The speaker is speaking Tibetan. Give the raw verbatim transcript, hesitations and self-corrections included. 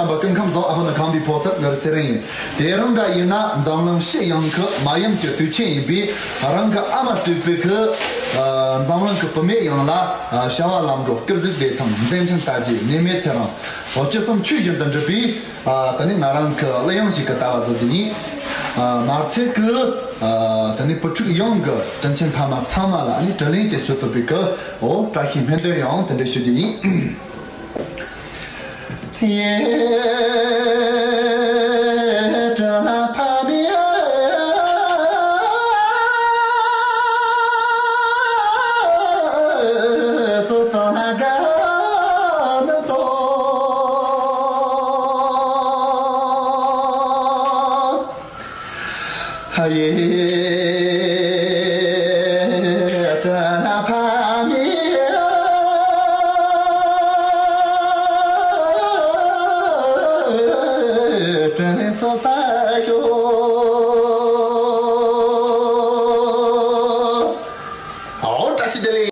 བ་སྐུ་ཁམས་བཟང་། ཨ་ཕ་ནི་ཁམས་པའི་ཕོ་གསར་ང་རི་ཚེ་རིང་ཡིན། དེ་རིང་འདྲ་ཡིན་ན་འཛམ་གླིང་སྤྱི་ཡོངས་ཀྱི་མ་ཡུམ་གྱི་དུས་ཆེན་ཡིན་པས། རང་གི་ཨ་མ་གཙོས་པའི་གི་འཛམ་གླིང་གི་བུད་མེད་ཡོངས་ལ་བྱ་བ་ལམ་འགྲོ་སྐུ་གཟུགས་བདེ་ཐང་མཛད་འཕྲིན་དར་རྒྱས་ནད་མེད་ཚེ་རིང་། འོ་སྤྱི་གསུམ་ཆོས་བཞིན་དུ་འགྲུབ་པའི་ད་ནི་ང་རང་གི་གླུ་དབྱངས་ཤིག་གི་ལྟ་བ་བཟོ་རྒྱུ་ཡིན། མ་ཚད་གི་ད་ནི་བུ་ཕྲུག་ཡོངས་ཀྱི་དྲིན་ཆེན་ཕ་མ་ཚང་མ་ལ་ནི་དྲིན་ལན་ཅེས་གསོལ་ཐུབ་པའི་གི་འོ་བཀྲ་ཤིས་སྨོན་འདུན་ཡང་དེ་འདྲ་ཞུ་རྒྱུ་ཡིན། ཨོ་བཀྲ་ཤིས་བདེ་ལེགས།